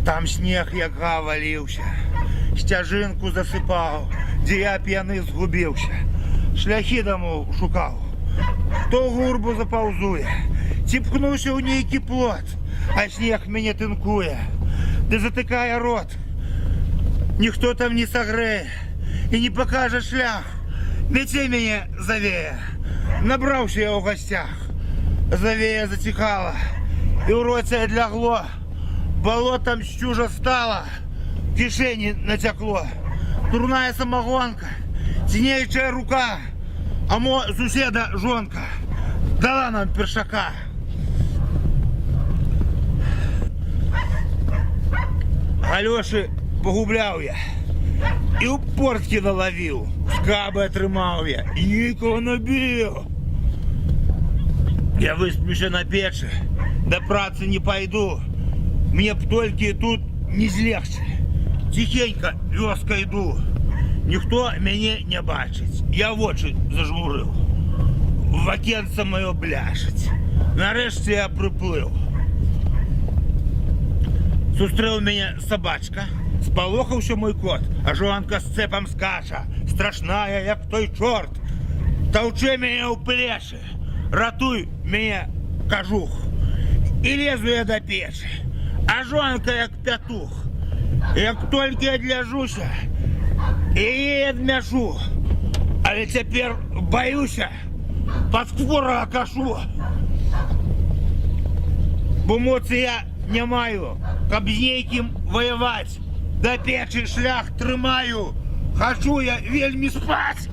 Там снег, як валіўся, сцяжынку засыпаў, дзе я п'яны згубіўся, шляхі дамоў шукаў. То ў гурбу запаўзуе, ці пхнуся ў нейкі плот, а снег мяне тынкуе, ды затыкае рот. Ніхто там не сагрэе і не пакажа шлях. Мяце мяне завея. Набраўся я ў гасцях. Завея заціхала, і ў роце адлягло. Балотам сцюжа стала, в кішэні нацякло. Дурная самагонка, ці нейчая рука, а мо суседа жонка дала нам першака. Галёшы пагубляў я і ў порткі налавіў, скабы атрымаў я і нейкага набіў. Я высплюся на печы, да працы не пайду. Мне б толькі тут не злегчы. Ціхенька вёска іду. Ніхто мяне не бачыць. Я вочы зажмурыў. В акенца маё бляшыць. Нарэшце я прыплыў. Сустрэў мяне сабачка, спалохаўся мой кот, а жонка з цэпам скача, страшная, як той чорт. Таўчэ мяне ў плечы. Ратуй мяне, кажух. І лезу я да печы, а жонка як пятух. Як толькі адляжуся, яе адмяшу. Але цяпер баюся, пад хворага кашу. Бо моцы я не маю, каб з нейкім ваяваць. Да печы шлях трымаю, хачу я вельмі спаць.